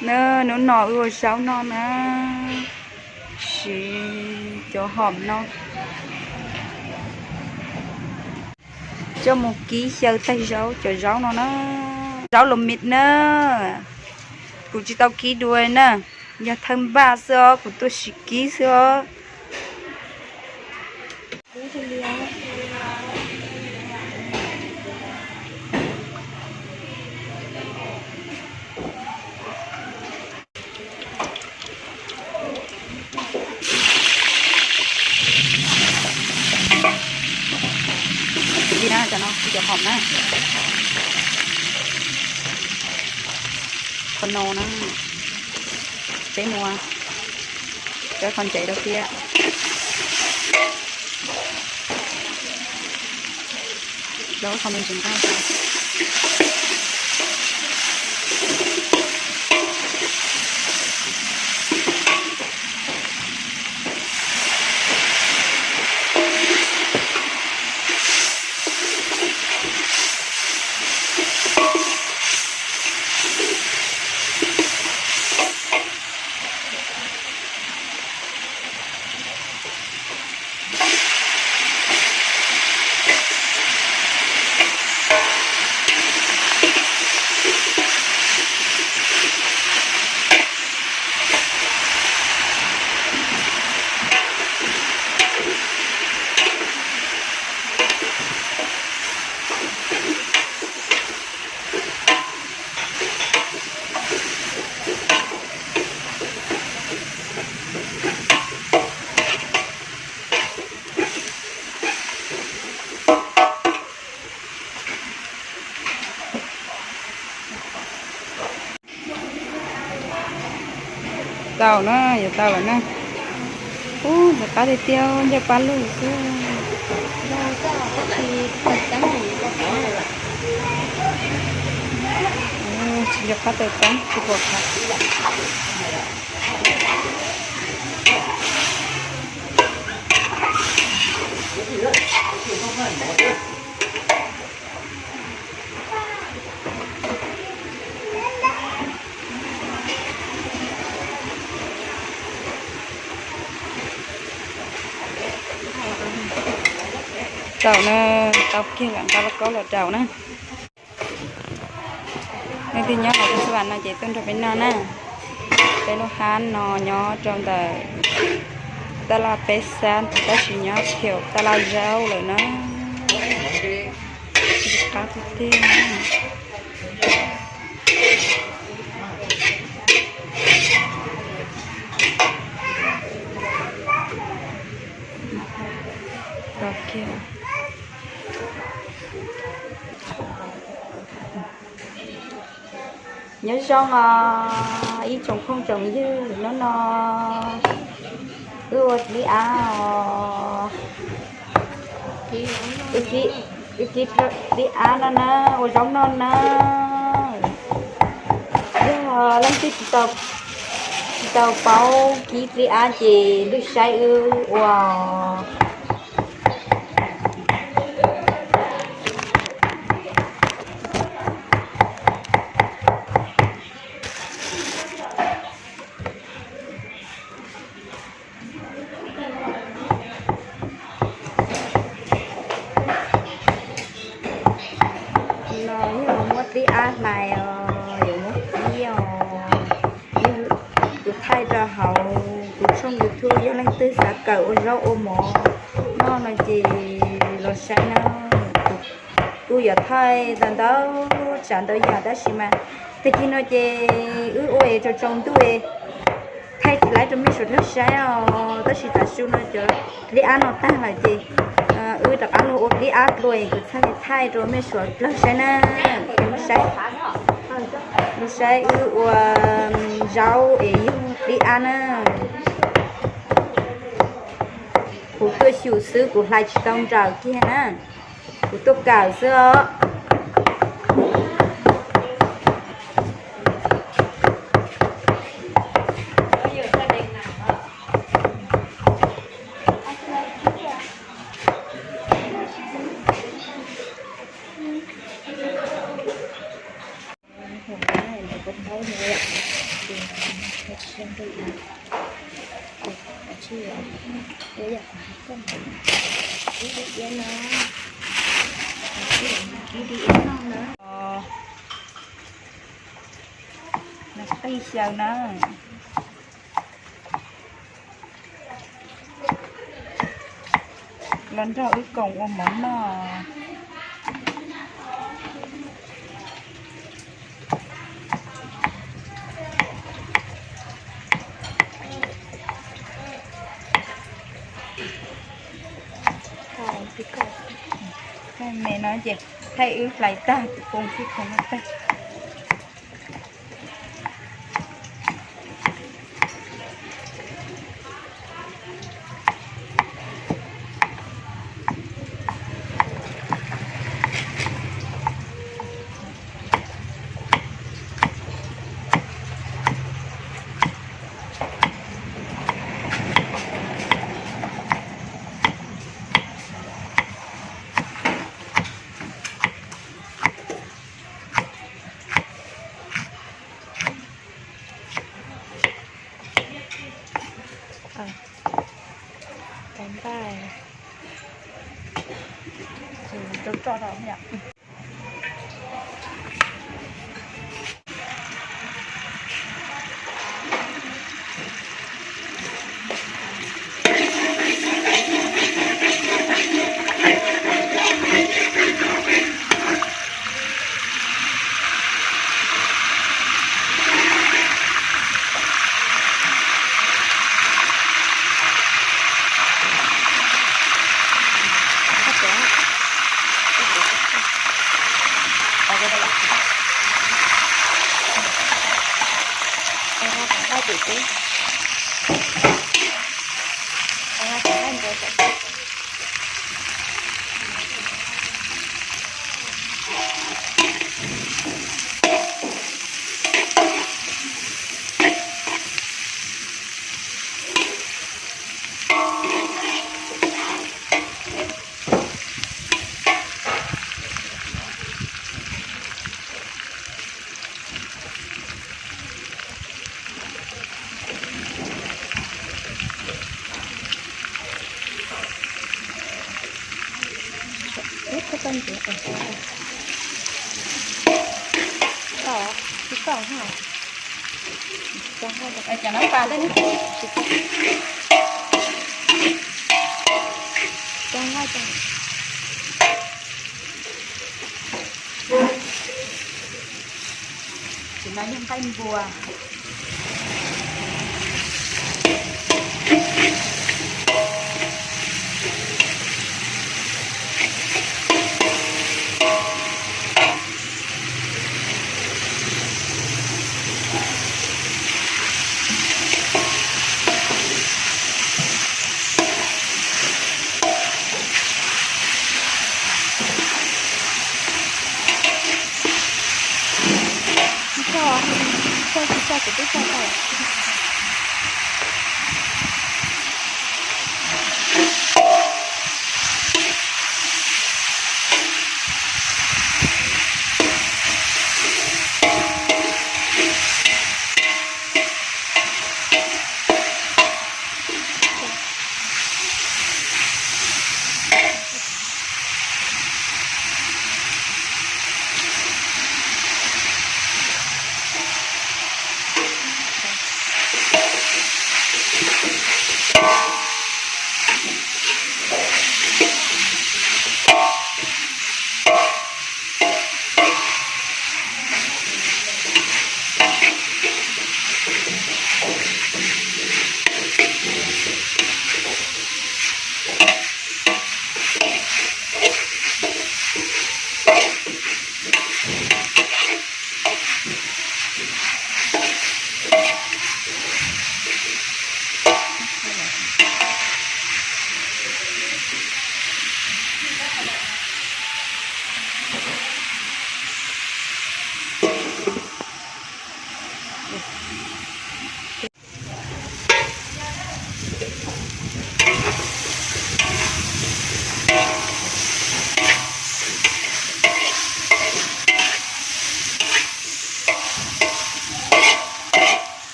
Na, hnub no wb ua zaub noj na, siv cov hom no coj mus kib xyaw tag zaub, cov zaub no na, zaub los mis na. Kuv tsis tau kib dua na, yog thawj npaj xwb os, kuv tuaj siv kib xwb os. Li na, cov no cov hom na, qhov no na, peb mus cov qhov ntsev rau thiab. Tau na, yuav tau lawm na. Ub, ntxim qab tiag tiag, ncaj pab lug xwb. Tsis nco qab taws teeb tsis pom qab. Tau na, tau kiag lawm, nqa lauj kaub los rau na. Leej twg nyob hauv Xas Vas no ces tuaj nrog peb noj na. Peb lub hab no nyob rau ntawm taj laj peb xab tab sis nyob phem taj laj zaub lawm na. Qab tiag tiag. Tau kiag. Nyob zoo os ib tsoom phooj tsoom ywg, hnub no wb ua dib ab os. Wb kib dib ab no na, ua zaub noj na. Yog leej twg tsis tau paub kib dib ab ces lug saib wb ua. No yog muab dib ab hlais os, yuav muab kib os. Yog kuv thaij rau hauv kuv tshooj YouTube, yog leej twg xav kawm ua zaub ua mov noj no ces los saib na. Kuv yuav thaij ntau ntau tsav ntau yam tab sis mas tag kis no ces wb ua es tsaus tsaus ntuj es thaij tsis laib rau mej suav dlawg saib os. Tab sis tam sim no cov dib ab no tag lawm ces wb rov qab los ua dib ab dlua es kuv txhaj li thaij rau mej suav dlawg saib na. Saib, los saib wb ua zaub es yog dib ab na. Kuv tuaj xyum xwb, kuv hlais tsis tau nrawm kiag na. Kuv tuaj kawm xwb os. Kua txob no, ces nws tsis zoo rau yus, ces tsis ua yam koj ib lub iab no, ib lub iab no na. Nws qij xyaw na. Los nrog wb koom ua mov noj. Me no ces thaij wb hlais tag kuv poo xib khoom no tag. Tais npaj, rau roj rau yom. Cov no pas tej ne. Tus no yog nqaij npua.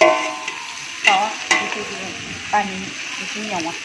Tod, tus tus tus, pas tus tus nyoos.